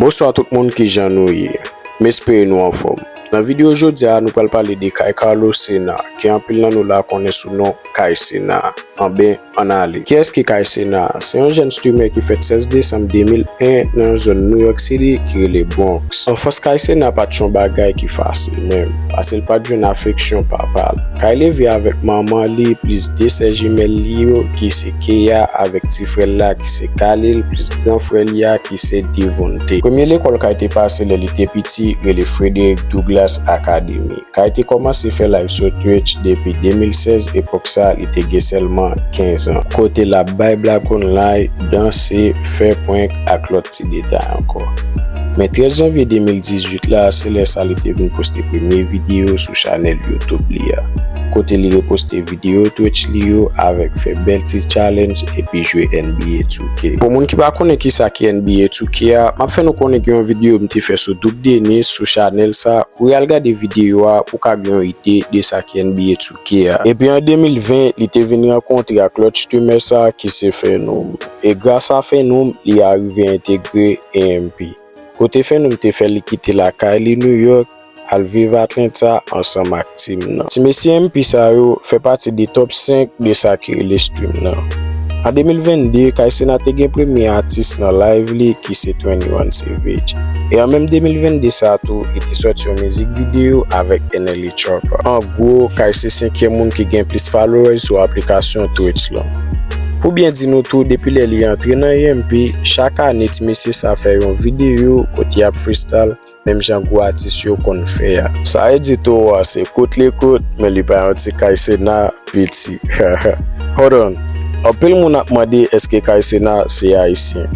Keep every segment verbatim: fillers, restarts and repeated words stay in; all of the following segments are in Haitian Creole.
Bonswa tout moun, kijan nou ye? M espere nou anfòm. Nan videyo jodi a, nou pral pale de kay Carlos Sena, ke anpil nan nou la konnen sou non Kay Sena. Anben, ann ale. Kiyès ki Kay Sena? Se yon jèn streamer ki fèt sèz desanm de mil en nan yon zòn New York City ki rele Bronx. Anfans Kay Sena pa t yon bagay ki fasil menm, paske l pa t jwenn afeksyon papa l. Kay leve avèk manman li plis de sè jimèl li yo ki se Keya avèk ti frè l la ki se Khalil plis gran frè li a ki se Devonte. Premye lekòl Kay te pase lè li te piti rele Frederick Douglass Academy. Kay te kòmanse fè live sou Twitch depi de mil sèz, epòk sa li te gen sèlman kenz an, kote l ap bay blag online, danse, fè prank ak lòt ti detay ankò. Men trèz janvye de mil dizuit la, se lè sa li te vin poste premye videyo sou chanèl YouTube li a, kote li reposte videyo Twitch li yo avèk fè bèl ti challenge epi jwe N B A two K. Pou moun ki pa konnen kisa ki N B A two K a, m ap fè nou konnen gen yon videyo m te fè sou Duke Dennis sou chanèl sa. Kouri al gade videyo a pou w ka gen yon ide de sa ki N B A two K a. Epi an de mil ven, li te vin rankontre ak lòt streamer sa ki se Fenoum. E gras a Fenoum, li arive entegre A M P. Kote Fenoum te fè li kite lakay li New York, al viv Atlanta ansanm ak team nan. Ti mesye M P sa yo fè pati de top senk de sa ki rele stream nan. An de mil vennde, Kay Sena te gen premye atis nan live li ki se Twenty One Savage. E an menm de mil vennde sa tou, li te sòti yon mizik videyo avèk N L E Choppa. An gwo, Kay se senkyèm moun ki gen plis followers sou aplikasyon Twitch lan. Pou byen di nou tou, depi lè li antre nan A M P, chak ane ti mesye sa fè yon videyo kote y ap freestyle, menm jan gwo atis yo konn fè a. Sa vle di towo a se kout li kout, men li pa yon ti Kay Sena piti. Hold on. Anpil moun ap mande èske Kay Sena se ayisyen.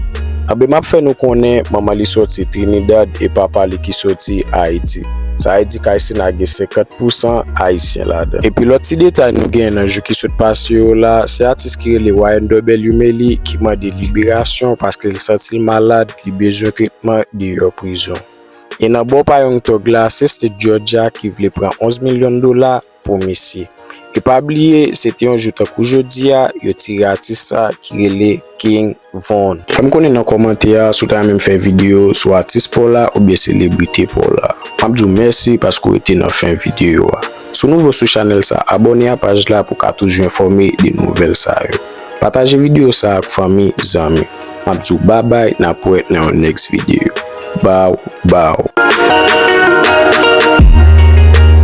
Anben, m ap fè nou konnen manman li soti Trinidad e papa li ki soti Ayiti. Sa vle di Kay Sena gen senkant pou san ayisyen ladan. Epi lòt ti detay nou genyen nan jou ki sot pase yo la, se atis ki rele Y N W Melly ki mande liberasyon paske l santi l malad, li bezwen tretman deyò prizon. E nan bò pa Young Thug la, se State Georgia ki vle pran onz milyon dola pou misye. E pa bliye, se te yon jou tankou jodi a, yo tire atis sa ki rele King Von. Fè m konnen nan kòmantè a si w ta renmen m fè videyo sou atis pa w la oubyen selebrite pa w la. M ap di w mèsi paske w rete nan fen videyo a. Si w nouvo sou chanèl sa, abòne a paj la pou w ka toujou enfòme de nouvèl sa yo. Pataje videyo sa ak fanmi, zanmi. M ap di w babay, n ap wè nan yon next videyo. Baw, baw.